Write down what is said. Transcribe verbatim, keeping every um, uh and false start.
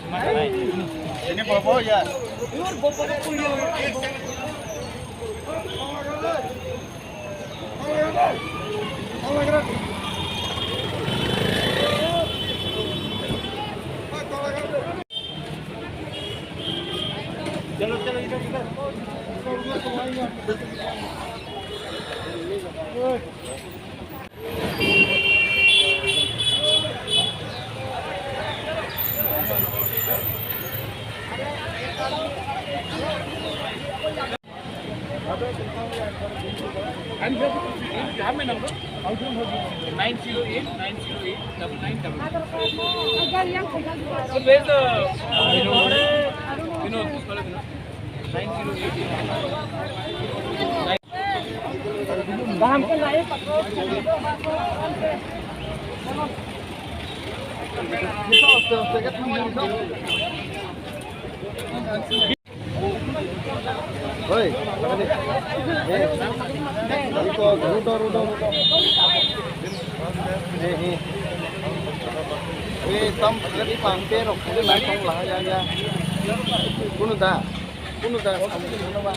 Ini bobo ya. Chalo, chalo, idhar, idhar. Nine zero eight, nine zero eight, double nine, double nine. Sir, where's the, uh, Vinod? Vinod, please call Vinod. Nine zero eight. Oi, eh, rudo, rudo, rudo. Eh, eh. Eh, tam, tadi pampero, kali mai tong lah, ya, ya. Kunu da, kunu da, kunu da.